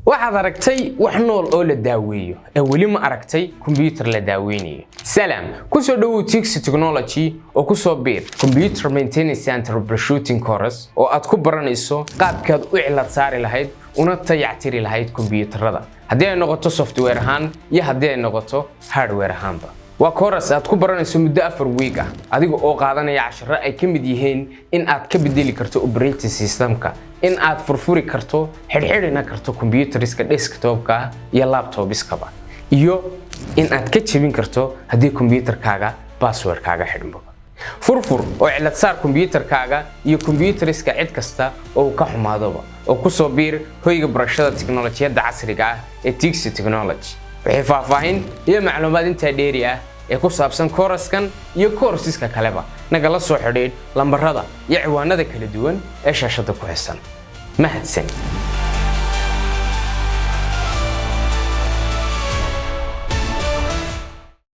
Waxaad aragtay wax nool oo la daaweeyo ee weli ma aragtay kombiyuutar la daaweynayo? Salaam, kusoo dhowow Tixi Technology oo kusoo biir Computer Maintenance and Troubleshooting course, oo aad ku baranayso qaabkaad u cilad saari lahayd una dayactiri lahayd kombiyuutarada, haddii ay noqoto software ahaan iyo haddii ay noqoto hardware ahaanba. Waa course aad ku baranayso muddo 4 week ah, adiga oo qaadanaya casharo ay ka mid yihiin in aad ka bedeli karto operating systemka, in aad furfuri karto, xidhxidhina karto computerska desktopka iyo laptopskaba, iyo in aad ka jebin karto haddii computerkaaga passwordkaaga xidhmo. Furfur oo cilad saar kombiyuutarkaaga iyo kombiyuutarska cid kasta oo uu ka xumaadoba, oo ku soo biir hoyga barashada tiknolojiyadda casriga ah ee Tixi Technology. Wixii faahfaahin iyo macluumaad intaa dheeri ah ee ku saabsan kooraskan iyo koorsiska kaleba, nagala soo xidhiidh lambarada iyo ciwaanada kala duwan ee shaashadda ku xisan. Mahadsan.